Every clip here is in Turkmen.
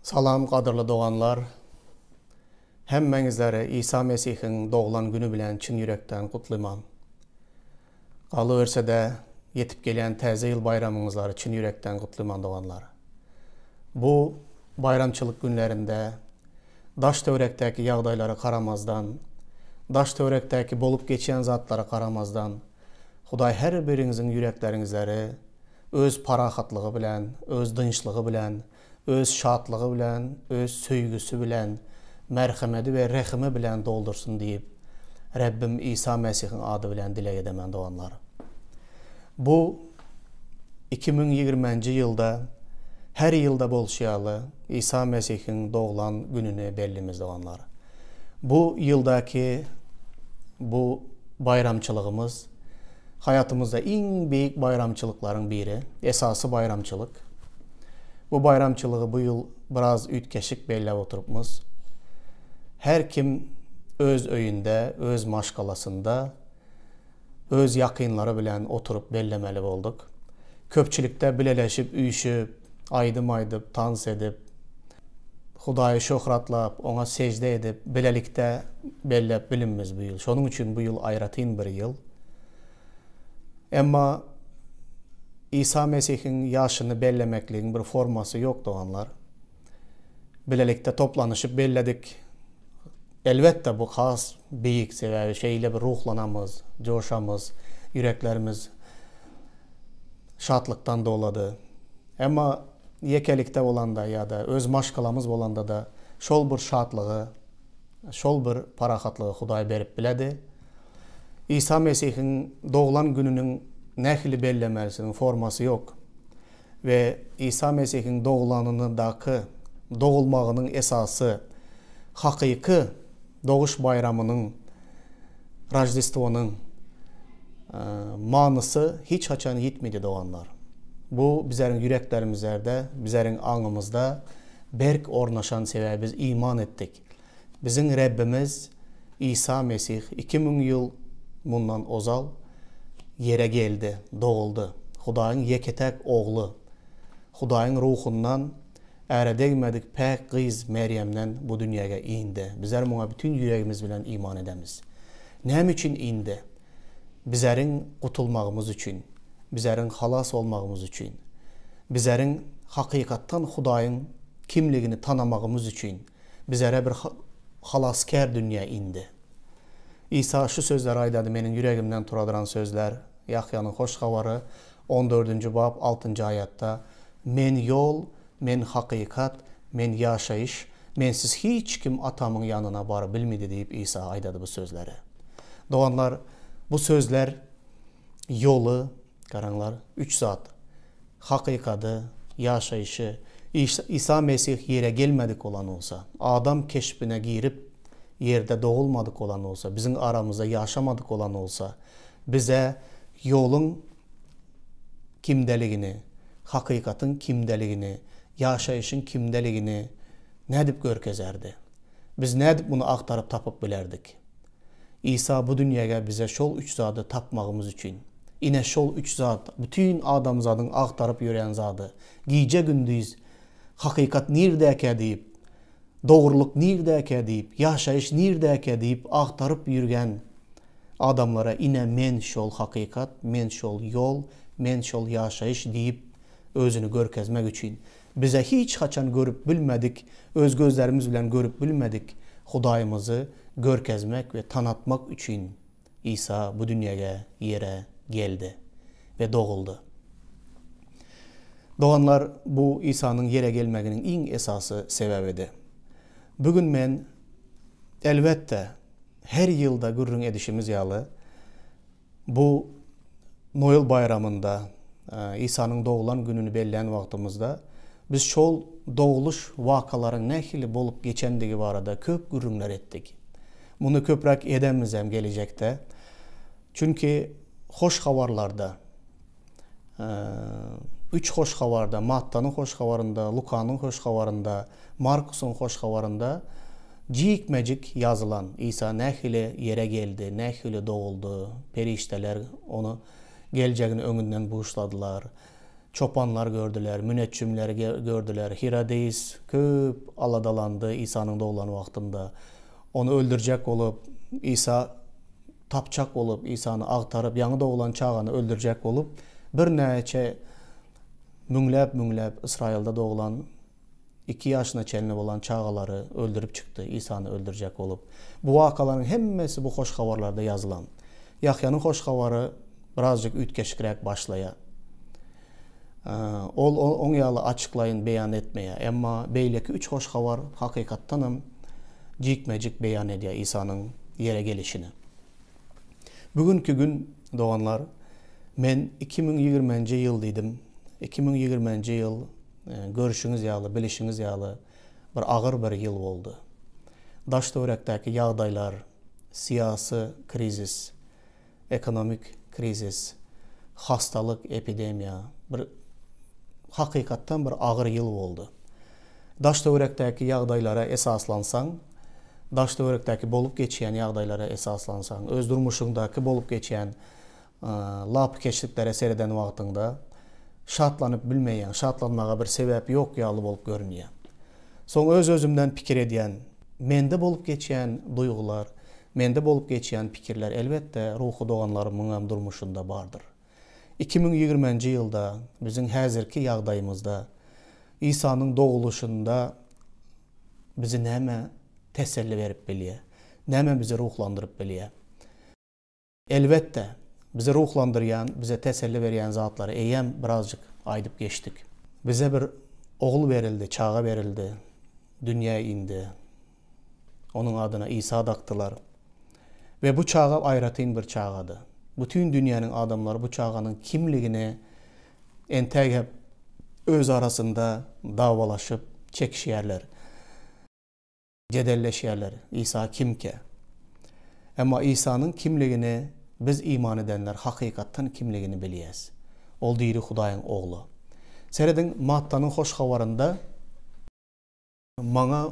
Salam gadyrly doganlar! Hemmäňizleri Isa Mesihiň doglan güni bilen çyn ýürekden gutlyman. Galyberse-de, ýetip gelýän Täze ýyl baýramyňyzlary çyn ýürekden gutlyman doganlar. Bu baýramçylyk günlerinde daş-töwerekdäki ýagdaýlara garamazdan, daş-töwerekdäki bolup geçýän zatlara garamazdan, Hudaý her biriňiziň ýürekleriňizleri Öz parahatlygy bilen, Öz dynçlygy bilen, Öz şatlygy bilen, Öz söýgüsi bilen, merhemedi we rehimi bilen doldursyn diýip, Rebbim Isa Mesihiň ady bilen dileg edemen, doganlar. Bu 2020-nji ýylda her ýylda bolşy ýaly Isa Mesihiň doglan gününi bellimiz, doganlar. Bu ýyldaky bu baýramçylygymyz Haýatymyzda iň beýik baýramçylyklaryň biri, esasy baýramçylyk. Bu baýramçylygy bu ýyl biraz üýtgeşik belläp oturypmyz. Her kim öz öýünde, öz maşgalasynda, öz ýakynlary bilen oturyp bellemeli bolduk. Köpçülikde bileleşip, üýşüp, aýdym aýdyp, tans edip, Hudaýy şöhratlap, Oňa sežde edip, bilelikde belläp bilinmez bu ýyl. Şonuň üçin bu ýyl aýratyn bir ýyl. Emma Isa Mesihiň ýaşyny bellemekligiň bir formasy ýok, doganlar. Bilelikde toplanyşyp belledik. Elbetde, bu has beýik, sebäbi şeýle bir ruhlanamyz, joşamyz, ýüreklerimiz şatlykdan dolady. Emma ýekelikde bolanda ýa-da öz maşgalamyz bolanda-da şol bir şatlygy, şol bir parahatlygy Hudaý berip biledi. Isa Mesihiň doglan gününiň nähili bellemelisiniň formasy ýok. We Isa Mesihiň doglanyndaky dogulmagynyň esasy hakyky Doguş baýramynyň, Roždestwonyň, manysy hiç haçan ýitmedi doganlar. Bu bizeriň ýüreklerimizerde, bizeriň aňymyzda berk ornaşan sebäbi biz iman etdik. Biziň Rebbimiz Isa Mesih 2000 ýyl mundan ozal ýere geldi, doguldy. Hudaýyň ýeke-täk Ogly. Hudaýyň Ruhundan Äre degmedik päk gyz Merýemden bu dünýäge indi. Bizler muňa bütin ýüregimiz bilen iman edemiz. Näme üçin indi? Bizeriň gutulmagymyz üçin. Bizeriň halas bolmagymyz üçin. Bizeriň hakykatdan Hudaýyň kimligini tanamagymyz üçin. Bizere bir Halasgär dünýä indi. Isa şu sözleri aýdady, meniň ýüregimden turadyran sözler, Ýahýanyň Hoş Habary, on dördünji bap, altynjy aýatda, Men ýol, Men hakykat, Men ýaşaýyş, Mensiz hiç kim Atamyň ýanyna baryp bilmidi diýip Isa aýdady bu sözleri. Doganlar, bu sözler ýoly, garaňlar, üç zat, hakykady, ýaşaýşy, Isa Mesih ýere gelmedik bolan bolsa, adam keşbine girip, ýerde dogulmadyk bolan bolsa, biziň aramyzda ýaşamadyk bolan bolsa, bize ýoluň kimdeligini, hakykatyň kimdeligini, ýaşaýşyň kimdeligini nädip görkezerdi? Biz nädip muny agtaryp tapyp bilerdik? Isa bu dünýäge bize şol üç zady tapmagymyz üçin, ine şol üç zat bütin adamzadyň agtaryp ýörän zady, gije-gündiz hakykat nirdäkä diýip, dogrulyk nirdäkä diýip, ýaşaýyş nirdäkä diýip agtaryp ýürgen Adamlara ine men şol hakykat, men şol ýol, men şol ýaşaýyş diýip özüni görkezmek üçin. Bize hiç haçan görüp bilmedik, öz gözlerimiz bilen görüp bilmedik Hudaýymyzy görkezmek we tanatmak üçin Isa bu dünýäge, ýere geldi we doguldy. Doganlar, bu Isanyň ýere gelmeginiň iň esasy sebäbidi. Bu gün men, elbetde, Her ýylda gürrüň edişimiz ýaly, bu Noel baýramynda, Isanyň doglan gününi bellän wagtymyzda biz şol dogluş wakalaryň nähili bolup geçendigi barada köp gürrüňler etdik. Muny köpräk edemizem gelejekde. Çünki hoş habarlarda, Üç hoş habarda, Mattanyň hoş habarynda, Lukanyň hoş habarynda, Markusyň hoş habarynda jikme-jik ýazylan Isa nähili ýere geldi, nähili doguldy, perişdeler ony geljegini öňünden buşladylar. Çopanlar gördüler, müneçjimler gördüler. Hirodeis köp aladalandy Isanyň doglan wagtynda. Ony öldürjek bolup, Isa tapjak bolup, Isany agtaryp, ýaňy doglan çagany öldürjek bolup, birnäçe müňläp-müňläp Ysraýylda doglan iki ýaşyna çenli bolan çagalary öldürip çykdy, Isany öldürjek bolup. Bu wakalaryň hemmesi bu hoş habarlarda ýazylan. Ýahýanyň hoş habary birazjyk üýtgeşikräk başlaýar. Ol oň ýaly açyklaýyn beýan etmeýär. Emma beýleki üç hoş habar hakykatdanam jikme-jik beýan edýär Isanyň ýere gelişini. Bu günki gün, doganlar, men 2020-nji ýyl diýdim. 2020-nji ýyl, görşüňiz ýaly, bilişiňiz ýaly, bir agyr bir ýyl boldy. Daş-töwerekdäki ýagdaýlar, syýasy krizis, ekonomik krizis, hastalyk, epidemiýa, bir hakykatdan bir agyr ýyl boldy. Daş-töwerekdäki ýagdaýlara esaslansaň, daş-töwerekdäki bolup geçýän ýagdaýlara esaslansaň, öz durmuşyňdaky bolup geçýän lapykeçliklere sereden wagtyňda şatlanyp bilmeýäň, şatlanmaga bir sebäp ýok ýaly bolup görünýär. Soň öz-özümden pikir edýän, mende bolup geçýän duýgular, mende bolup geçýän pikirler elbetde ruhy doganlarymyňam durmuşynda bardyr. 2020-nji ýylda biziň häzirki ýagdaýymyzda Isanyň dogulyşynda bizi näme teselli berip bilýär? Näme bizi ruhlandyryp bilýär? Elbetde, bizi ruhlandyrýan, bize teselli berýän zatlary eýýäm birazjyk aýdyp geçdik. Bize bir ogul berildi, çaga berildi, dünýä indi. Onuň adyna Isa dakdylar. We bu çaga aýratyn bir çagady. Bütin dünýäniň adamlary bu çaganyň kimligini entägem öz arasynda dawalaşyp çekişýärler. Jedelleşýärler, Isa kimkä? Emma Isanyň kimligini biz iman edenler hakykatdan kimligini bilýäs. Ol diri Hudaýyň Ogly. Serediň, Mattanyň Hoş Habarynda maňa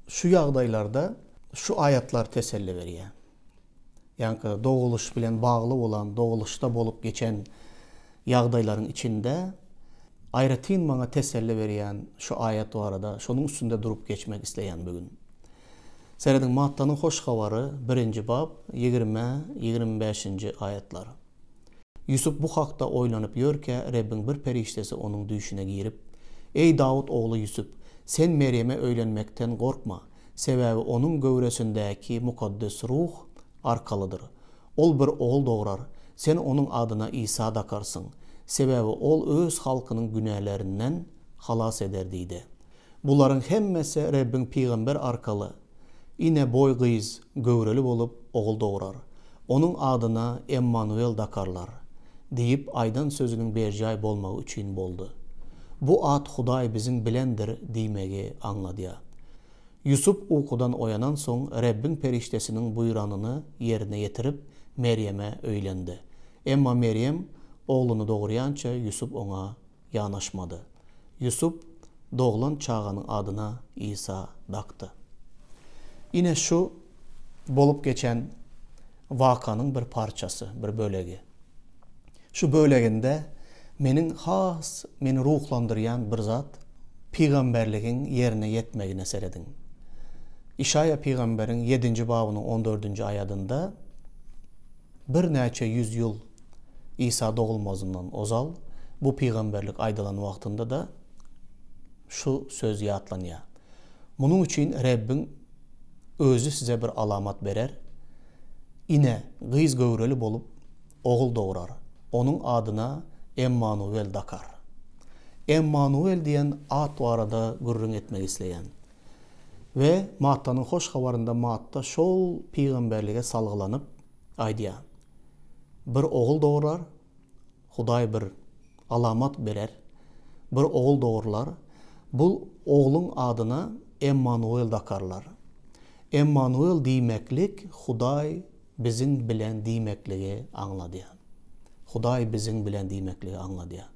şu ýagdaýlarda şu aýatlar teselli berýär. Ýaňky dogulyş bilen bagly bolan, dogulyşda bolup geçen ýagdaýlaryň içinde aýratyn maňa teselli berýän şu aýat barada şonuň üstünde durup geçmek isleýän bu gün. Serediň, Mattanyň Hoş Habary, birinji bap, 20, 25-nji aýatlar. Ýusup bu hakda oýlanyp ýörkä, Rebbiň bir perişdesi onuň düýşüne girip, Eý, Dawut ogly Ýusup, sen Merýeme öýlenmekden gorkma, sebäbi onuň göwresindäki Mukaddes Ruh arkalydyr. Ol bir ogul dograr, sen onuň adyna Isa dakarsyň, sebäbi ol öz halkynyň günälerinden halas eder diýdi. Bularyň hemmesi Rebbiň pygamber arkaly, Ine, boý gyz göwreli bolup, ogul dograr. Onuň adyna Emmanuel dakarlar diýip aýdan sözüniň berjaý bolmagy üçin boldy. Bu at Hudaý biziň bilendir diýmegi aňladýar. Ýusup ukudan oýanansoň, Rebbiň perişdesiniň buýranyny ýerine ýetirip, Merýeme öýlendi. Emma Merýem ogluny dogurýança Ýusup oňa ýanaşmady. Ýusup doglan çaganyň adyna Isa dakdy. Ine şu bolup geçen wakanyň bir parçasy, bir bölegi. Şu böleginde meniň has meni ruhlandyrýan bir zat pygamberligiň ýerine ýetmegine serediň. Işaýa pygamberiň ýedinji babynyň on dördünji aýadynda Birnäçe ýüz ýyl Isa dogulmazyndan ozal bu pygamberlik aýdylan wagtynda-da şu söz ýatlanýar. Munuň üçin Rebbiň Özi size bir alamat berer, Ine, gyz göwreli bolup, ogul dograr, onuň adyna Emmanuwel dakar. Emmanuwel diýen at barada gürrüň etmek isleýän. We Mattanyň Hoş Habarynda Matta şol pygamberlige salgylanyp aýdýar, Bir ogul dograr, Hudaý bir alamat berer, bir ogul dogrular, bu ogluň adyna Emmanuel dakarlar. Emmanuel diýmeklik Hudaý biziň bilen diýmekligi aňladýar. Hudaý biziň bilen diýmekligi aňladýar.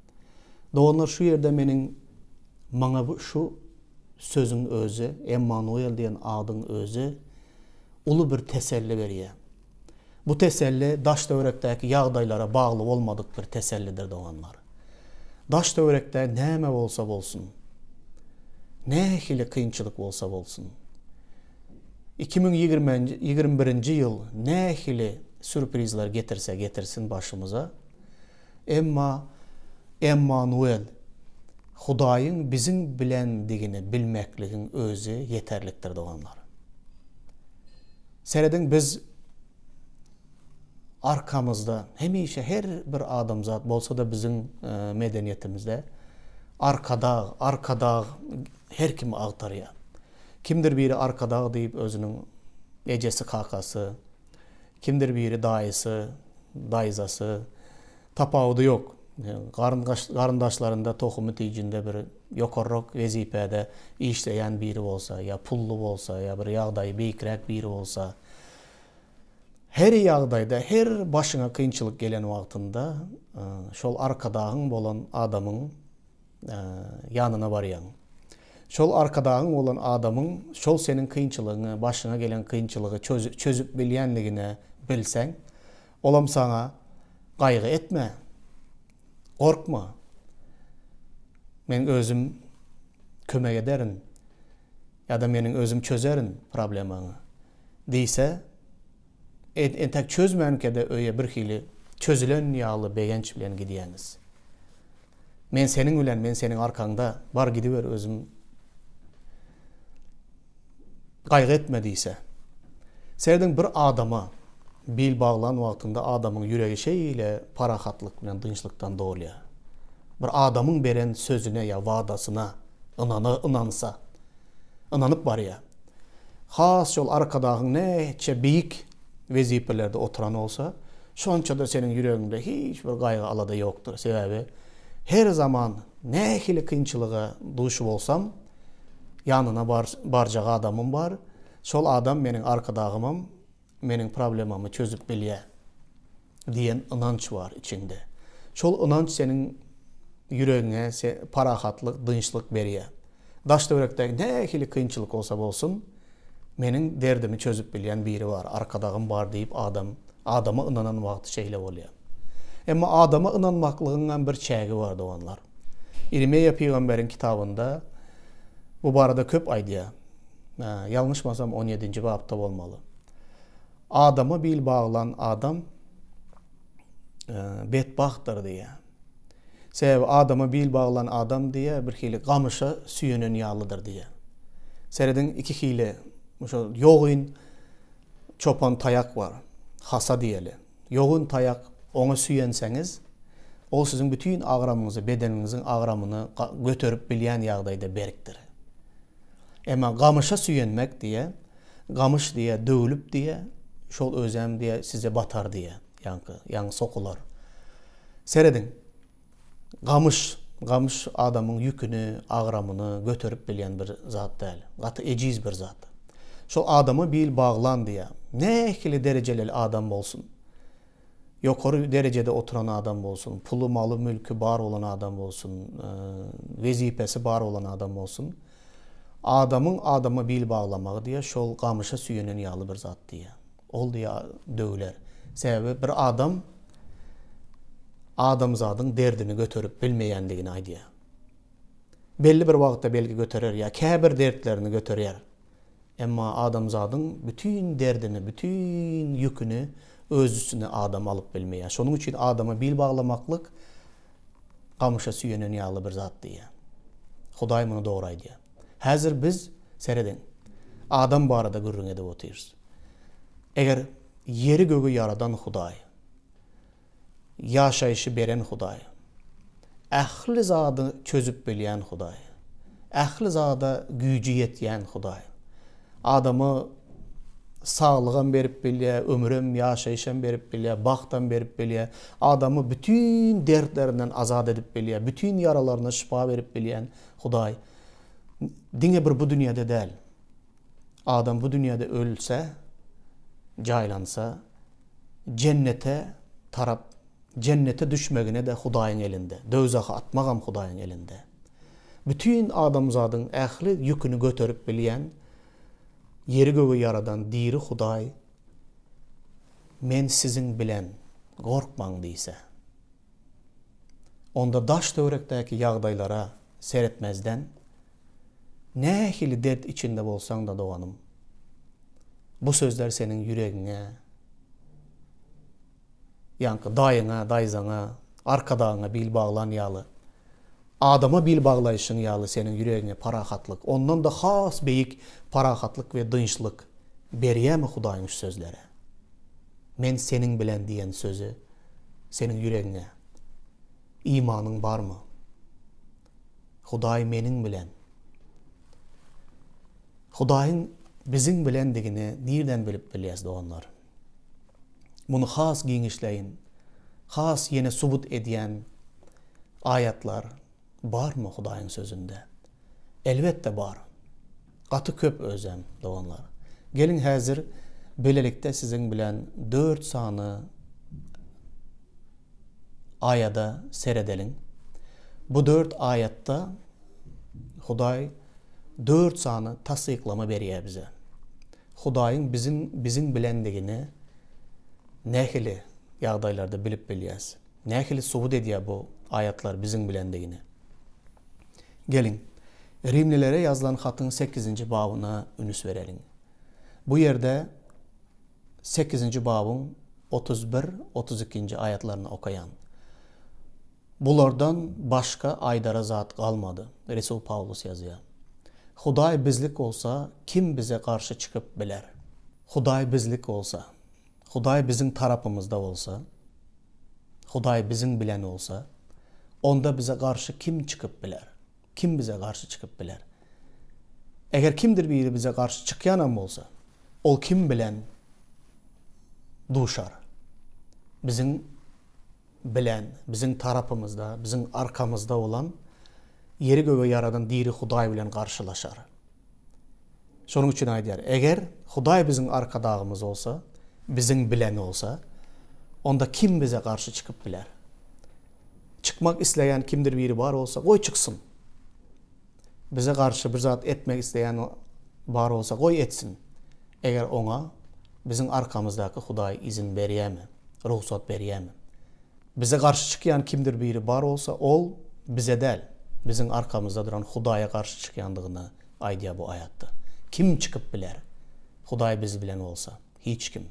Doganlar şu ýerde meniň maňa şu Sözüň özi, Emmanuel diýen adyň özi uly bir teselli berýär. Bu teselli daş-töwerekdäki ýagdaýlara bagly bolmadyk bir tesellidir, doganlar. Daş-töwerekde näme bolsa bolsun, nähili kynçylyk bolsa bolsun, 2021-nji ýyl nähili sýurprizler getirse getirsin başymyza, emma Emmanuel, Hudaýyň biziň bilendigini bilmekligiň özi ýeterlikdir doganlar. Serediň biz arkamyzda hemişe her bir adamzat bolsa-da biziň medeniýetimizde Arkadag, Arkadag her kim agtarýar. Kimdir biri Arkadag diýip özüniň ejesi, kakasy, kimdir biri daýysy, daýzasy, tapawudy ýok. Garyndaşlarynda tohumy tijinde bir ýokarrak wezipede işleýän biri bolsa ýa pully bolsa ýa bir ýagdaýy beýikräk biri bolsa, Her ýagdaýda, her başyňa kynçylyk gelen wagtynda şol arkadagyň bolan adamyň ýanyna barýaň. Şol arkadagyň bolan adamyň şol seniň kynçylygyňy, başyňa gelen kynçylygy çözüp bilýänligine bilseň, olam saňa gaýgy etme, gorkma, men özüm kömek ederin ýa-da meniň özüm çözerin problemaňy. Diýse, entek çözmänkä-de öýe birhili çözülen ýaly begenç bilen gidýäňiz. Men seniň bilen, men seniň arkaňda, bar gidiber özüm gaýgy etme diýse. Serediň bir adama bil baglan wagtyňda adamyň ýüregi şeýle parahatlyk bilen dynçlykdan dolýar. Bir adamyň beren sözüne ýa wadasyna ynansa, ynanyp barýar. Has şol Arkadagyň näçe beýik wezipelerde oturan bolsa, şonça-da seniň ýüregiňde hiç bir gaýgy-alada ýokdur. Sebäbi her zaman nähili kynçylyga duş bolsam, ýanyna barjak adamym bar. Şol adam meniň Arkadagymam, meniň problemamy çözüp bilýär diýen ynanç bar içiňde. Şol ynanç seniň ýüregiňe parahatlyk, dynçlyk berýär. Daş-töwerekdäki nähili kynçylyk bolsa bolsun, meniň derdimi çözüp bilýän biri bar, arkadagym bar diýip adam adama ynanan wagty şeýle bolýar. Emma adama ynanmaklygyňam bir çägi bar doganlar. Ýeremeýa pygamberiň kitabynda bu barada köp aýdýar. Ýalňyşmasam on ýedinji bapda bolmaly. Adama bil baglan adam betbagtdyr diýýär. Sebäbi adama bil baglan adam diýýär, bir hili gamyşa süýenen ýalydyr diýýär. Serediň iki hili şo ýogyn çopan taýak bar. Hasa diýeli. Ýogyn taýak oňa süýenseňiz, ol siziň bütin agramyňyzy, bedeniňiziň agramyny göterip bilýän ýagdaýda berkdir. Emma gamyşa süýenmek diýýär, gamyş diýýär, döwlüp diýýär, şol özem diýýär size batar diýýär, ýaňky, ýaňy sokular. Serediň, gamyş, gamyş adamyň ýüküni, agramyny göterip bilýän bir zat däl. Gaty ejiz bir zat. Şol adama bil baglan diýýär. Nähili derejeleli adam bolsun, ýokary derejede oturan adam bolsun, puly, maly, mülki bar bolan adam bolsun, wezipesi bar bolan adam bolsun, adamyň adama bil baglamagy diýýär, şol gamyşa süýenen ýaly bir zat diýýär. Ol diýýär döwler. Sebäbi bir adam adamzadyň derdini göterip bilmeýändigini aýdýar. Belli bir wagtda belki göterer ýa käbir dertlerini göterýär. Emma adamzadyň bütin derdini, bütin ýüküni öz üstüne adam alyp bilmeýär. Şonuň üçin adama bil baglamaklyk gamyşa süýenen ýaly bir zat diýýär. Hudaý muny dogry aýdýar. Häzir biz, serediň, adam barada gürrüň edip otyrys. Eger ýeri-gögi ýaradan Hudaý, ýaşaýşy beren Hudaý, ähli zady çözüp bilýän Hudaý, ähli zada güýji ýetýän Hudaý, adama saglygam berip bilýär, ömürem, ýaşaýşam berip bilýär, bagtam berip bilýär, adamy bütin dertlerinden azat edip bilýär, bütin ýaralaryna şypa berip bilýän Hudaý diňe bir bu dünýede däl, adam bu dünýede ölse, jaýlansa, jennete tarap, jennete düşmegine-de Hudaýyň elinde, döwzaha atmagam Hudaýyň elinde. Bütin adamzadyň ähli ýüküni göterip bilýän, ýeri-gögi ýaradan diri Hudaý Men siziň bilen, gorkmaň diýse. Onda daş-töwerekdäki ýagdaýlara seretmezden, nähili dert içinde bolsaň-da doganym, bu sözler seniň ýüregiňe, ýaňky daýyňa, daýzaňa, arkadagyňa bil baglan ýaly, adama bil baglaýşyň ýaly seniň ýüregiňe parahatlyk, ondan-da has beýik parahatlyk we dynçlyk berýärmi Hudaýyň şu sözleri? Men seniň bilen diýen sözi seniň ýüregiňe imanyň barmy? Hudaý meniň bilen. Hudaýyň biziň bilendigini nirden bilip bilýäs doganlar? Muny has giňişleýin, has ýene subut edýän aýatlar barmy Hudaýyň Sözünde? Elbetde bar. Gaty köp özem, doganlar. Geliň häzir bilelikde siziň bilen dört sany aýada seredeliň. Bu dört aýatda Hudaý dört sany tassyklama berýär bize. Hudaýyň biziň biziň bilendigini nähili ýagdaýlarda bilip bilýäs? Nähili subut edýär bu aýatlar biziň bilendigini? Geliň, Rimlilere ýazylan hatyň sekizinji babyna ünüs bereliň. Bu ýerde sekizinji babyň 31, 32-nji aýatlaryny okaýan. Bulardan başga aýdara zat galmady, resul Pawlus ýazýar. Hudaý bizlik bolsa, kim bize garşy çykyp biler? Hudaý bizlik bolsa, Hudaý biziň tarapymyzda bolsa, Hudaý biziň bilen bolsa, onda bize garşy kim çykyp biler? Kim bize garşy çykyp biler? Eger kimdir biri bize garşy çykýanam bolsa, ol kim bilen duşar? Biziň bilen, biziň tarapymyzda, biziň arkamyzda bolan ýeri-gögi ýaradan diri Hudaý bilen garşylaşar. Şonuň üçin aýdýar, eger Hudaý biziň arkadagymyz bolsa, biziň bilen bolsa, onda kim bize garşy çykyp biler? Çykmak isleýän kimdir biri bar bolsa, goý çyksyn. Bize garşy bir zat etmek isleýän bar bolsa, goý etsin. Eger oňa biziň arkamyzdaky Hudaý izin berýärmi, rugsat berýärmi? Bize garşy çykýan kimdir biri bar bolsa, ol bize däl, biziň arkamyzda duran Hudaýa garşy çykýandygyny aýdýar bu aýatda. Kim çykyp biler, Hudaý biz bilen bolsa? Hiç kim.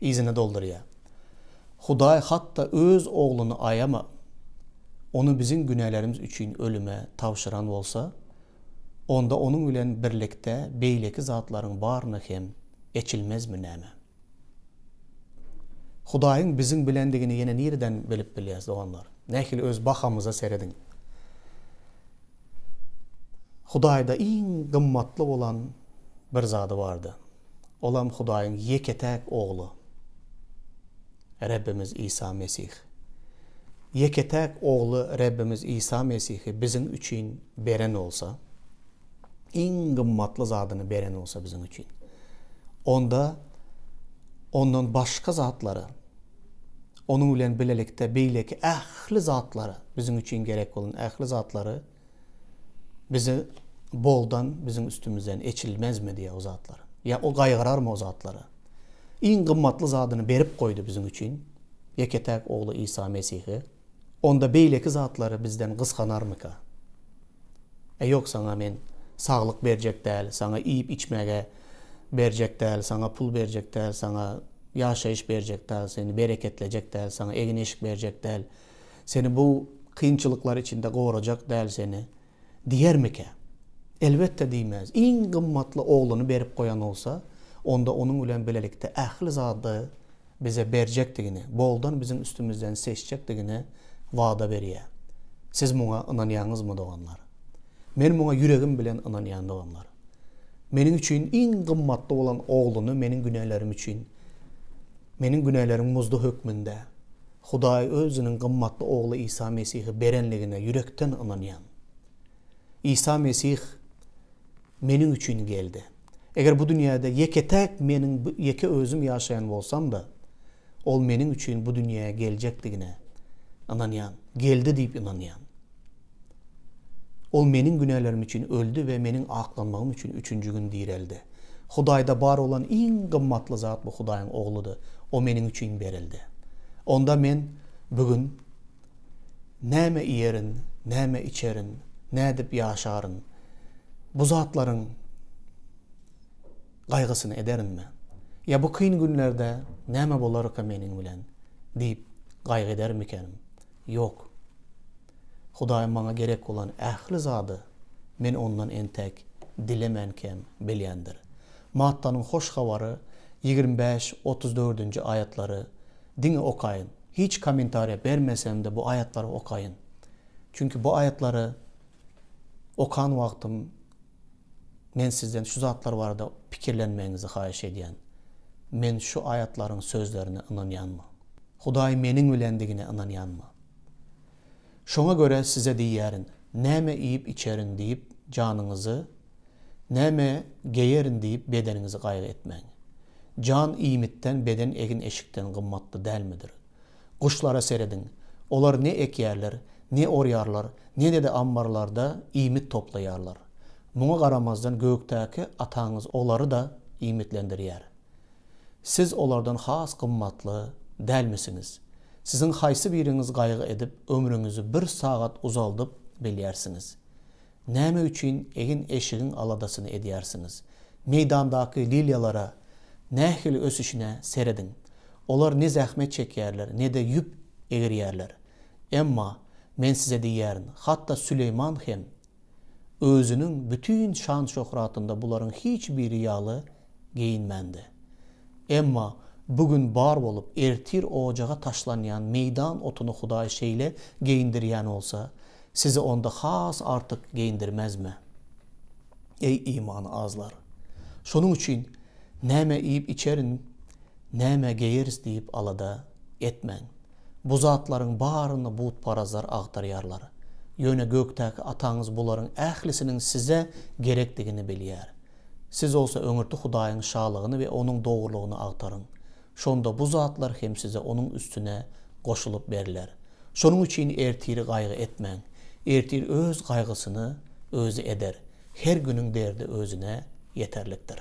Yzyny doldurýar. Hudaý hatda Öz Ogluny aýama, Ony biziň günälerimiz üçin ölüme tabşyran bolsa, onda Onuň bilen birlikde beýleki zatlaryň baryny hem eçilmezmi näme? Hudaýyň biziň bilendigini ýene nireden bilip bilýäs, doganlar? Nähili öz bahamyza serediň. Hudaýda iň gymmatly bolan bir zady bardy. Olam Hudaýyň ýeke-täk Ogly, Rebbimiz Isa Mesih. Ýeke-täk Ogly Rebbimiz Isa Mesihi biziň üçin beren bolsa, iň gymmatly zadyny beren bolsa biziň üçin, onda ondan başga zatlary, onuň bilen bilelikde beýleki ähli zatlary, biziň üçin gerek bolan ähli zatlary Bizi boldan biziň üstümizden eçilmezmi diýýär o zatlar. Ýa o gaýgyrarmy o zatlary? Iň gymmatly zadyny berip goýdy biziň üçin, ýeke-täk Ogly Isa Mesihi. Onda beýleki zatlary bizden gysganarmyka? E ýok saňa men saglyk berjek däl, saňa iýip-içmäge berjek däl, saňa pul berjek däl, saňa ýaşaýyş berjek däl, seni bereketlejek däl, saňa egin-eşik berjek däl. Seni bu kynçylyklar içinde gorajak däl seni diýermikä? Elbetde diýmez. Iň gymmatly ogluny berip goýan bolsa, onda onuň bilen bilelikde ähli zady bize berjekdigini, boldan biziň üstümizden seçjekdigini wada berýär. Siz muňa ynanýaňyzmy doganlar? Men muňa ýüregim bilen ynanýan doganlar. Meniň üçin iň gymmatly bolan ogluny meniň günälerim üçin, meniň günäleriň muzdy hökmünde Hudaý Özüniň gymmatly Ogly Isa Mesihi berenligine ýürekden ynanýan. Isa Mesih meniň üçin geldi. Eger bu dünýäde ýeke-täk meniň ýeke özüm ýaşaýan bolsam-da, Ol meniň üçin bu dünýäge geljekdigine ynanýan, geldi diýip ynanýan. Ol meniň günälerim üçin öldi we meniň aklanmagym üçin üçünji gün direldi. Hudaýda bar bolan iň gymmatly zat bu Hudaýyň Ogludy. O meniň üçin berildi. Onda men bu gün. Näme iýerin, näme içerin, nädip ýaşaryn? Bu zatlaryň gaýgysyny ederinmi? Ýa bu kyn günlerde näme bolarka meniň bilen diýip gaýgy edermikenim? Ýok. Hudaý maňa gerek bolan ähli zady men ondan entek dilemänkäm bilýändir. Mattanyň Hoş Habary 25, 34-nji aýatlary diňe okaýyn. Hiç kommentariýa bermesem-de bu aýatlary okaýyn. Çünki bu aýatlary okan wagtym men sizden şu zatlar barada pikirlenmegiňizi haýyş edýän. Men şu aýatlaryň sözlerine ynanýanmy? Hudaý meniň bilendigine ynanýanmy? Şoňa görä size diýýärin, näme iýip-içerin diýip janyňyzy, näme geýerin diýip bedeniňizi gaýgy etmäň. Jan iýmitden, beden egin-eşikden gymmatly dälmidir? Guşlara serediň, olar ne ekýärler, ne orýarlar, ne-de ammarlarda iýmit toplaýarlar. Muňa garamazdan gökdäki Ataňyz olary-da iýmitlendirýär. Siz olardan has gymmatly dälmisiňiz? Siziň haýsy biriňiz gaýgy edip, ömrüňizi bir sagat uzaldyp bilýärsiňiz? Näme üçin egin-eşigiň aladasyny edýärsiňiz? Meýdandaky liliýalara nähili ösüşine serediň. Olar ne zähmet çekýärler, ne-de ýüp egirýärler. Emma, Men size diýýärin, hatda Süleýman hem özüniň bütin şan-şöhratynda bularyň hiç biri ýaly geýinmändi. Emma bu gün bar bolup, ertir ojaga taşlanýan meýdan otuny Hudaý şeýle geýindirýän bolsa, sizi onda has artyk geýindirmezmi? Eý, imany azlar! Şonuň üçin, Näme iýip-içerin, näme geýeris diýip alada etmäň. Bu zatlaryň baryny butparazlar agtarýarlar. Ýöne gökdäki Ataňyz bularyň ählisiniň size gerekdigini bilýär. Siz bolsa öňürti Hudaýyň Şalygyny we Onuň dogrulygyny agtaryň. Şonda bu zatlar hem size onuň üstüne goşulyp berler. Şonuň üçin ertiri gaýgy etmäň. Ertir öz gaýgysyny özi eder. Her günüň derdi özüne ýeterlikdir.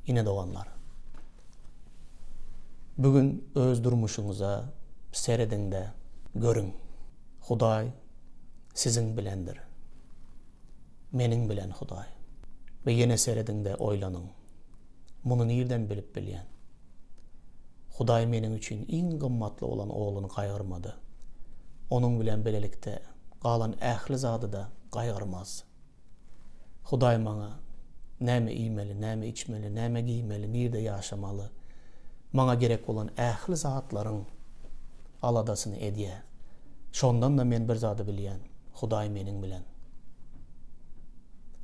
Ine doganlar. Bu gün öz durmuşyňyza serediň-de, görüň. Hudaý siziň bilendir. Meniň bilen Hudaý. We ýene serediň-de oýlanyň. Muny nirden bilip bilýän? Hudaý meniň üçin iň gymmatly bolan Ogluny gaýgyrmady. Onuň bilen bilelikde galan ähli zady-da gaýgyrmaz. Hudaý maňa näme iýmeli, näme içmeli, näme geýmeli, nirde ýaşamaly, maňa gerek bolan ähli zatlaryň aladasyny edýär. Şondan-da men bir zady bilýän, Hudaý meniň bilen.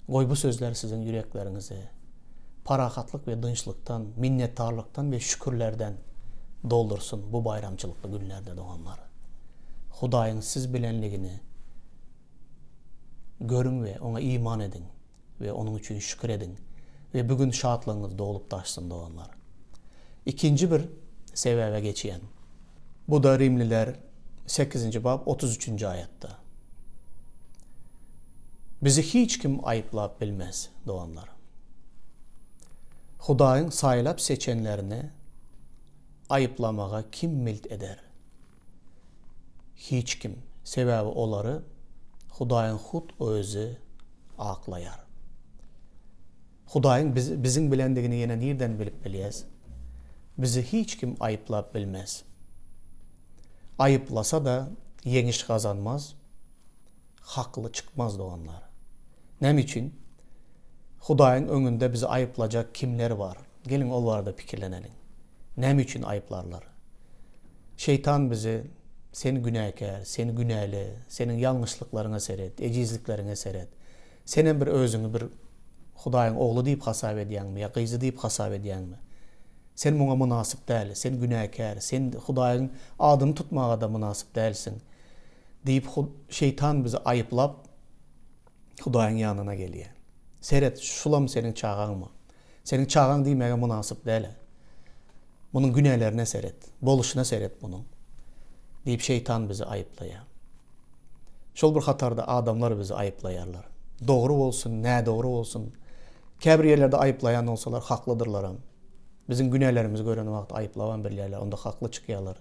Goý bu sözler siziň ýürekleriňizi parahatlyk we dynçlykdan, minnetdarlykdan we şükürlerden doldursyn bu baýramçylykly günlerde doganlar. Hudaýyň siz bilenligini görüň we oňa iman ediň we onuň üçin şükür ediň we bu gün şatlygyňyz dolup daşsyn doganlar. Ikinji bir sebäbe geçýän. Bu-da Rimliler sekizinji bap 33-nji aýatda. Bizi hiç kim aýyplap bilmez, doganlar. Hudaýyň saýlap seçenlerini aýyplamaga kim milt eder? Hiç kim, sebäbi olary Hudaýyň hut Özi aklaýar. Hudaýyň biziň bilendigini ýene nirden bilip bilýäs? Bizi hiç kim aýyplap bilmez. Aýyplasa-da ýeňiş gazanmaz, hakly çykmaz doganlar. Näme üçin? Hudaýyň öňünde bizi aýyplajak kimler bar? Geliň ol barada pikirleneliň. Näme üçin aýyplarlar? Şeýtan bizi sen günäkär, sen günäli, seniň ýalňyşlyklaryňa seret, ejizlikleriňe seret. Senem bir özüňi bir Hudaýyň ogly diýip hasap edýäňmi ýa gyzy diýip hasap edýäňmi? Sen muňa mynasyp däl, sen günäkär, sen Hudaýyň adyny tutmaga-da mynasyp dälsiň diýip şeýtan bizi aýyplap Hudaýyň ýanyna gelýär. Seret, şulam seniň çagaňmy? Seniň çagaň diýmäge mynasyp däl-ä. Munuň günälerine seret, boluşyna seret munuň diýip şeýtan bizi aýyplaýar. Şol bir hatarda adamlar bizi aýyplaýarlar. Dogry bolsun, nädogry bolsun. Käbir ýerlerde aýyplaýan bolsalar haklydyrlaram. Biziň günälerimizi gören wagt aýyplabam bilýärler, onda hakly çykýarlar.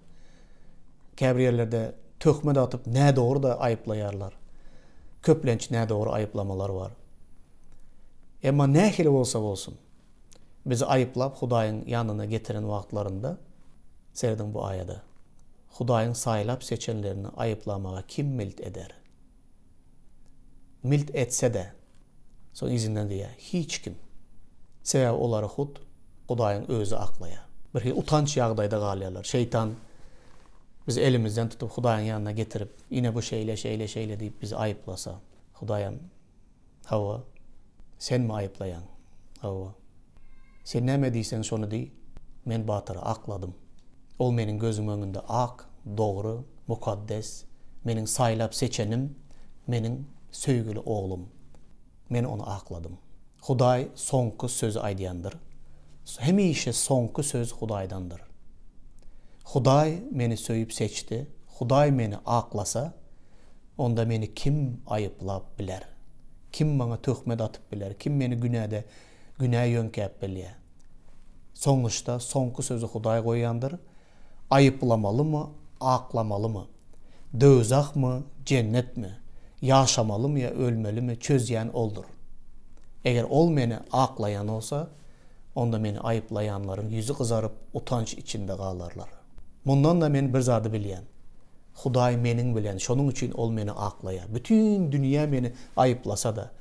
Käbir ýerlerde. Töhmet atyp nädogry-da aýyplaýarlar. Köplenç nädogry aýyplamalar bar. Emma nähili bolsa bolsun, bizi aýyplap Hudaýyň ýanyna getiren wagtlarynda, serediň bu aýada, Hudaýyň saýlap seçenlerini aýyplamaga kim milt eder? Milt etse-de, soň yzyndan diýýär, hiç kim. Sebäbi olary hut Hudaýyň Özi aklaýar. Birhili utanç ýagdaýda galýarlar. Şeýtan bizi elimizden tutup Hudaýyň ýanyna getirip, ine bu şeýle, şeýle, şeýle diýip bizi aýyplasa, Hudaýam, Hawa, senmi aýyplaýaň? Hawa. Sen näme diýseň şony diý, men Batyry akladym. Ol meniň gözüm öňünde ak, dogry, mukaddes, meniň saýlap seçenim, meniň söýgüli oglum. Men ony akladym. Hudaý soňky sözi aýdýandyr. Hemişe soňky söz Hudaýdandyr. Hudaý meni söýüp seçdi, Hudaý meni aklasa, onda meni kim aýyplap biler? Kim maňa töhmet atyp biler? Kim meni günäde günä ýöňkäp bilýär? Soňuşda soňky sözi Hudaý goýýandyr, aýyplamalymy, aklamalymy, döwzahmy, jennetmi, ýaşamalymy ýa ölmelimi çözýän Oldur. Eger Ol meni aklaýan bolsa, onda meni aýyplaýanlaryň ýüzi gyzaryp, utanç içinde galarlar. Mundan-da men bir zady bilýän, Hudaý meniň bilen, şonuň üçin Ol meni aklaýar. Bütin dünýä meni aýyplasa-da,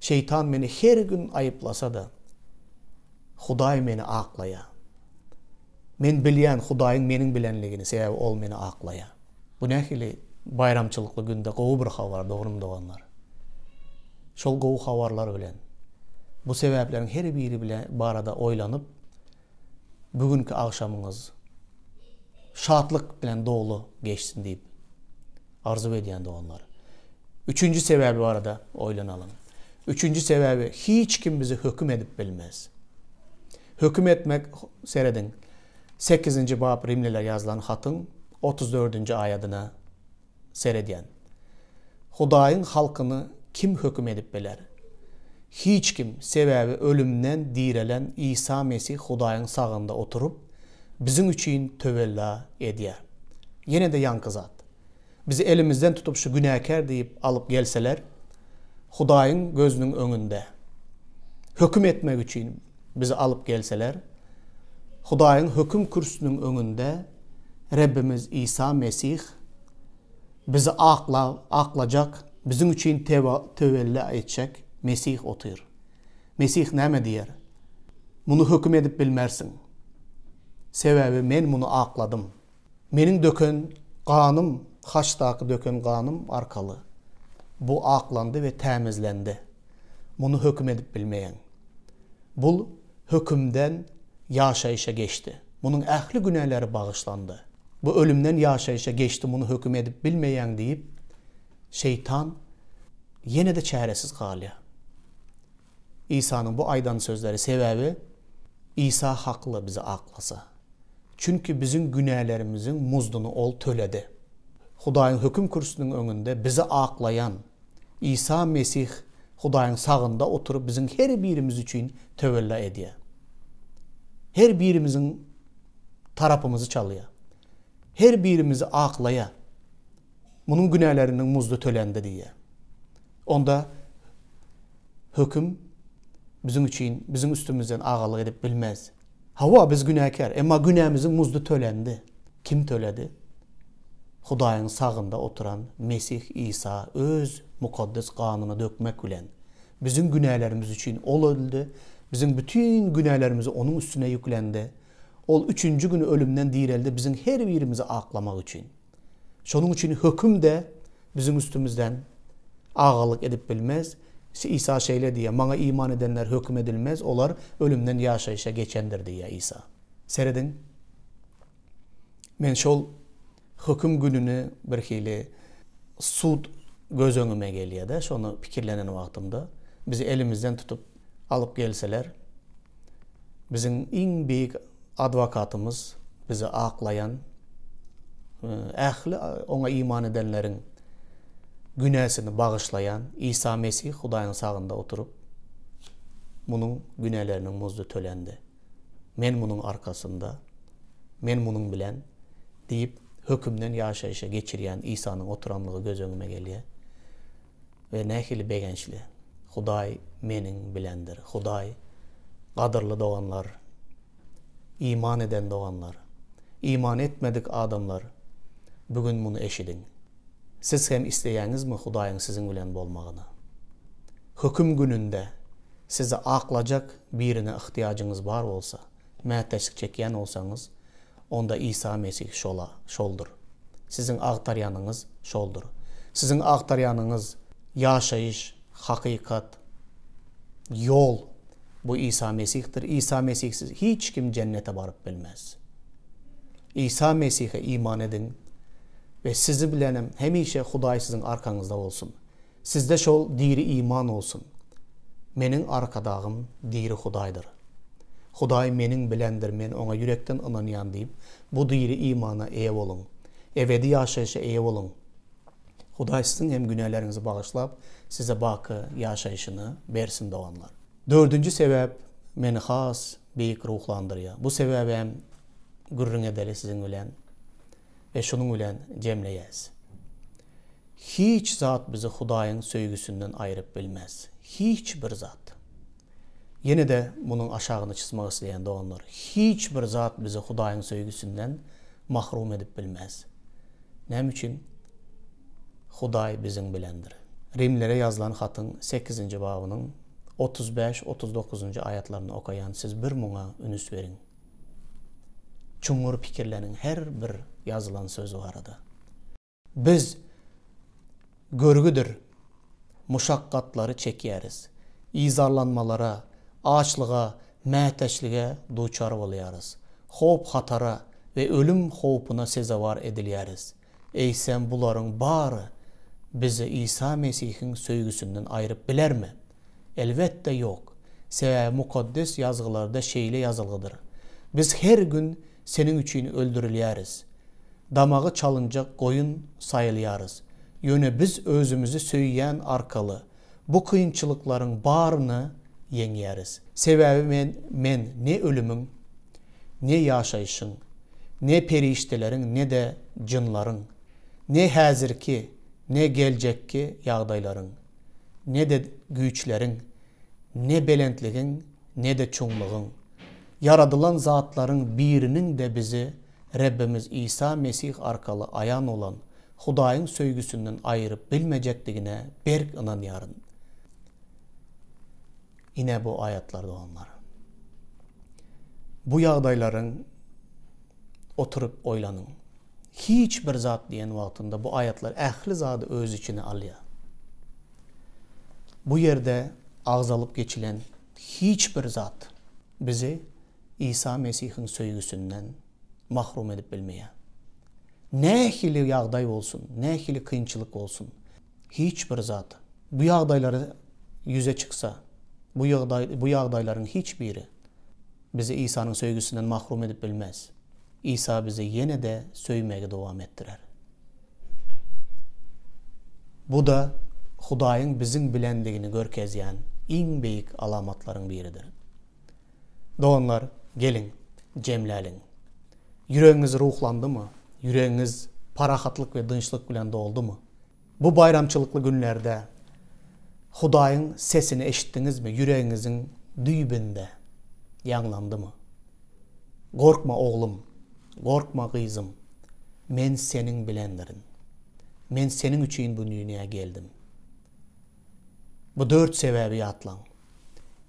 şeýtan meni her gün aýyplasa-da, Hudaý meni aklaýar. Men bilýän Hudaýyň meniň bilenligini, sebäbi Ol meni aklaýar. Bu nähili baýramçylykly günde gowy bir habar, dogrumy doganlar? Şol gowy habarlar bilen, bu sebäpleriň her biri bilen barada oýlanyp, bu günki agşamyňyz şatlyk bilen doly geçsin diýip arzuw edýän doganlar. Üçünji sebäbi barada oýlanalyň. Üçünji sebäbi hiç kim bizi höküm edip bilmez. Höküm etmek serediň. Sekizinji bap Rimlilere ýazylan hatyň 34-nji aýadyna seredýän. Hudaýyň halkyny kim höküm edip biler? Hiç kim, sebäbi ölümden direlen Isa Mesih Hudaýyň sagynda oturyp, biziň üçin töwella edýär. Ýene-de ýaňky zat. Bizi elimizden tutup şu günäkär diýip alyp gelseler, Hudaýyň gözüniň öňünde höküm etmek üçin bizi alyp gelseler, Hudaýyň höküm kürsüsiniň öňünde Rebbimiz Isa Mesih bizi akla, aklajak, biziň üçin töwella etjek Mesih otyr. Mesih näme diýer? Muny höküm edip bilmersiň. Sebäbi men muny akladym. Meniň döken ganym, haçdaky döken ganym arkaly bu aklandy we tämizlendi. Muny höküm edip bilmeýäň. Bul hökümden ýaşaýşa geçdi. Munuň ähli günäleri bagyşlandy. Bu ölümden ýaşaýşa geçdi, muny höküm edip bilmeýäň diýip, şeýtan ýene-de çäresiz galýar. Isanyň bu aýdan sözleri sebäbi Isa hakly bizi aklasa. Çünki biziň günälerimiziň muzduny Ol töledi. Hudaýyň höküm kürsüsiniň öňünde bizi aklaýan Isa Mesih Hudaýyň sagynda oturyp biziň her birimiz üçin töwella edýär. Her birimiziň tarapymyzy çalýar. Her birimizi aklaýar. Munuň günäleriniň muzdy tölendi diýýär. Onda höküm biziň üçin, biziň üstümizden agalyk edip bilmez. Hawa, biz günäkär, emma günämiziň muzdy tölendi. Kim töledi? Hudaýyň sagynda oturan Mesih Isa öz mukaddes ganyny dökmek bilen, biziň günälerimiz üçin Ol öldi, biziň bütin günälerimizi Onuň üstüne ýüklendi. Ol üçünji gün ölümden direldi biziň her birimizi aklamak üçin. Şonuň üçin höküm-de biziň üstümizden agalyk edip bilmez. Isa şeýle diýýär, Maňa iman edenler höküm edilmez, olar ölümden ýaşaýşa geçendir diýýär Isa. Serediň, men şol höküm gününi birhili sud göz öňüme gelýär-de, şony pikirlenen wagtymda, bizi elimizden tutup alyp gelseler, Biziň iň beýik adwokatymyz, bizi aklaýan, ähli oňa iman edenleriň günäsini bagyşlaýan Isa Mesih Hudaýyň sagynda oturyp, munuň günäleriniň muzdy tölendi. Men munuň arkasynda, men munuň bilen diýip, Hökümden ýaşaýşa geçirýän Isanyň oturanlygy göz öňüme gelýär. We nähili begençli! Hudaý meniň bilendir. Hudaý, gadyrly doganlar, iman eden doganlar, iman etmedik adamlar, bu gün muny eşidiň. Siz hem isleýäňizmi Hudaýyň siziň bilen bolmagyny? Höküm gününde sizi aklajak birine yhtyýajyňyz bar bolsa, mätäçlik çekýän bolsaňyz, onda Isa Mesih şola, şoldur. Siziň agtarýanyňyz şoldur. Siziň agtarýanyňyz ýaşaýyş, hakykat, ýol, bu Isa Mesihdir. Isa Mesihsiz hiç kim jennete baryp bilmez. Isa Mesihe iman ediň we sizi bilenem hemişe Hudaý siziň arkaňyzda bolsun. Sizde şol diri iman bolsun. Meniň arkadagym diri Hudaýdyr. Hudaý meniň bilendir men oňa ýürekden ynanýan diýip bu diri imana eýe boluň. Ebedi ýaşaýşa eýe boluň. Hudaý siziň hem günäleriňizi bagyşlap size baky ýaşaýşyny bersin doganlar. Dördünji sebäp meni has beýik ruhlandyrýar. Bu sebäbem gürrüň edeli siziň bilen we şunuň bilen jemleýäs. Hiç zat bizi Hudaýyň söýgüsinden aýryp bilmez. Hiç bir zat. Ýene-de munuň aşagyny çyzmak isleýän doganlar, hiç bir zat bizi Hudaýyň söýgüsinden mahrum edip bilmez. Näme üçin? Hudaý biziň bilendir. Rimlere ýazylan hatyň sekizinji babynyň 35, 39-njy aýatlaryny okaýan siz bir muňa ünüs beriň. Çuňňur pikirleniň her bir ýazylan söz barada. Biz görgüdir muşakgatlary çekýäris, yzarlanmalara, açlyga, mätäçlige duçar bolýarys, howp-hatara we ölüm howpuna sezewar edilýäris. Eýsem, bularyň bary bizi Isa Mesihiň söýgüsinden aýryp bilermi? Elbetde, ýok! Sebäbi Mukaddes Ýazgylarda şeýle ýazylgydyr, Biz her gün Seniň üçin öldürilýäris. Damagy çalynjak goýun saýylýarys. Ýöne biz özümizi söýýän arkaly bu kynçylyklaryň baryny ýeňýäris. Sebäbi men, men ne ölümiň, ne ýaşaýşyň, ne perişdeleriň, ne-de jynlaryň, ne häzirki, ne geljekki ýagdaýlaryň, ne-de güýçleriň, ne belentligiň, ne-de çuňlugyň, ýaradylan zatlaryň biriniň-de bizi Rebbimiz Isa Mesih arkaly aýan bolan Hudaýyň söýgüsinden aýyryp bilmejekdigine berk ynanýaryn. Ine bu aýatlar doganlar. Bu ýagdaýlaryň oturyp oýlanyň. Hiç bir zat diýen wagtynda bu aýatlar ähli zady öz içine alýar. Bu ýerde agzalyp geçilen hiç bir zat bizi Isa Mesihiň söýgüsinden mahrum edip bilmeýär. Nähili ýagdaý bolsun, nähili kynçylyk bolsun, hiç bir zat bu ýagdaýlary ýüze çyksa, bu ýagdaý bu ýagdaýlaryň hiç biri bizi Isanyň söýgüsinden mahrum edip bilmez. Isa bizi ýene-de söýmegi dowam etdirer. Bu-da Hudaýyň biziň bilendigini görkezýän iň beýik alamatlaryň biridir. Doganlar, geliň, jemläliň. Ýüregiňiz ruhlandymy? Ýüregiňiz parahatlyk we dynçlyk bilen doldumy? Bu baýramçylykly günlerde Hudaýyň sesini eşitdiňizmi, ýüregiňiziň düýbünde ýaňlandymy? Gorkma, oglum, gorkma, gyzym, Men seniň bilendirin. Men seniň üçin bu dünýä geldim. Bu dört sebäbi ýatlaň.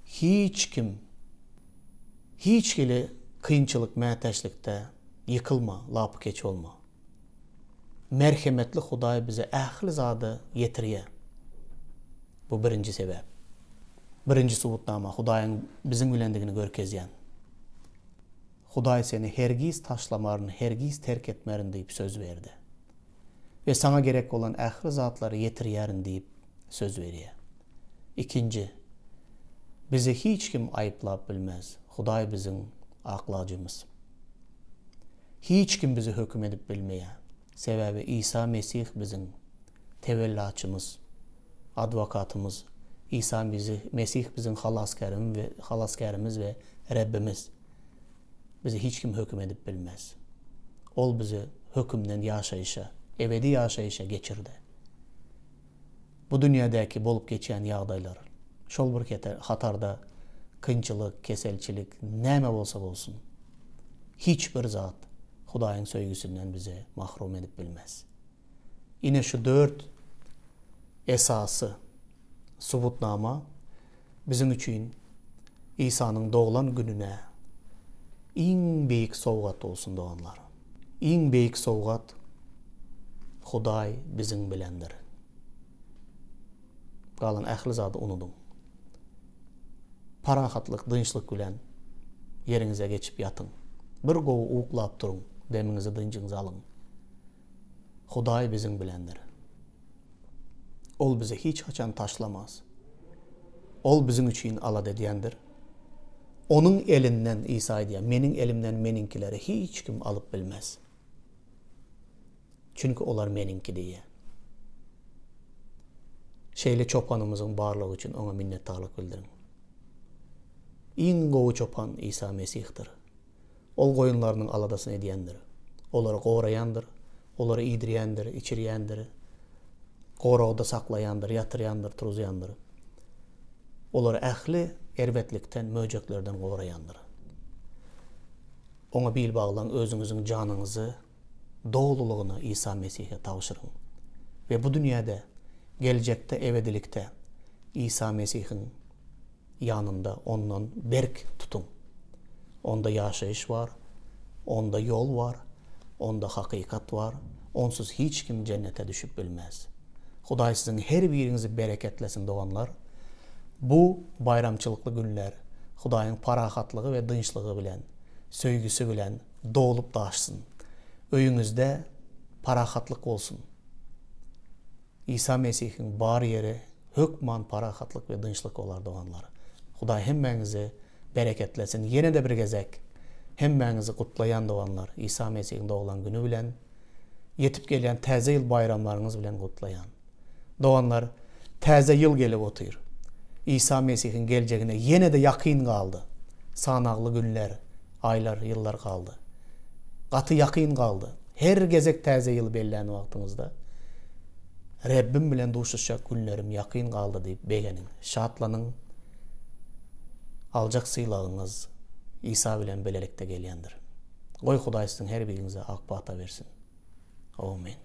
Hiç kim hiç hili kynçylyk, mätäçlikde ýykylma, lapykeç bolma. Merhemetli Hudaý bize ähli zady ýetirýär. Bu birinji sebäp. Birinji subutnama, Hudaýyň biziň bilendigini görkezýän. Hudaý seni hergiz taşlamaryn, hergiz terk etmerin diýip söz berdi. We saňa gerek bolan ähli zatlary ýetirýärin diýip söz berýär. Ikinji, bizi hiç kim aýyplap bilmez. Hudaý biziň aklajymyz. Hiç kim bizi höküm edip bilmeýär. Sebäbi Isa Mesih biziň tewellaçymyz, adwokatymyz. Isa Mesih biziň halasgärimiz we Rebbimiz. Bizi hiç kim höküm edip bilmez. Ol bizi Hökümden ýaşaýşa, ebedi ýaşaýşa geçirdi. Bu dünýädäki bolup geçýän ýagdaýlar, şol bir hatarda kynçylyk, keselçilik, näme bolsa bolsun, hiç bir zat Hudaýyň söýgüsinden bizi mahrum edip bilmez. Ine şu dört esasy subutnama biziň üçin Isanyň doglan gününe iň beýik sowgat bolsun doganlar. Iň beýik sowgat Hudaý biziň bilendir. Galan ähli zady unudyň. Parahatlyk, dynçlyk bilen ýeriňize geçip ýatyň. Bir gowy uklap turuň, demiňizi, dynjyňyzy alyň. Hudaý biziň bilendir. Ol bizi hiç haçan taşlamaz. Ol biziň üçin alada edýändir. Onuň elinden, Isa aýdýar, Meniň elimden meniňkileri hiç kim alyp bilmez. Çünki olar meniňki diýýär. Şeýle çopanymyzyň barlygy üçin oňa minnetdarlyk bildiriň. Iň gowy çopan Isa Mesihdir. Ol goýunlarynyň aladasyny edýändir. Olary goraýandyr, olary iýdirýändir, içirýändir, goragda saklaýandyr, ýatyrýandyr, turuzýandyr. Olary ähli erbetlikden, möjeklerden goraýandyr. Oňa bil baglaň, özüňiziň janyňyzy dolulygyna Isa Mesihe tabşyryň we bu dünýäde, geljekde ebedilikde Isa Mesihiň ýanynda ondan berk tutuň. Onda ýaşaýyş bar, Onda ýol bar, Onda hakykat bar, Onsuz hiç kim jennete düşüp bilmez. Hudaý siziň her biriňizi bereketlesin doganlar. Bu baýramçylykly günler Hudaýyň parahatlygy we dynçlygy bilen, söýgüsi bilen dolup daşsyn. Öýüňizde parahatlyk bolsun. Isa Mesihiň bar ýeri hökman parahatlyk we dynçlyk bolar doganlar. Hudaý hemmäňizi bereketlesin. Ýene-de bir gezek hemmäňizi gutlaýan doganlar Isa Mesihiň doglan güni bilen, ýetip gelýän täze ýyl baýramlaryňyz bilen gutlaýan. Doganlar, täze ýyl gelip otyr. Isa Mesihiň geljegine ýene-de ýakyn galdy. Sanagly günler, aýlar, ýyllar galdy. Gaty ýakyn galdy. Her gezek täze ýyly bellän wagtyňyzda, Rebbim bilen duşuşjak günlerim ýakyn galdy diýip begeniň, şatlanyň. Aljak sylagyňyz Isa bilen bilelikde gelýändir. Goý Hudaý siziň her biriňize ak pata bersin. Amen.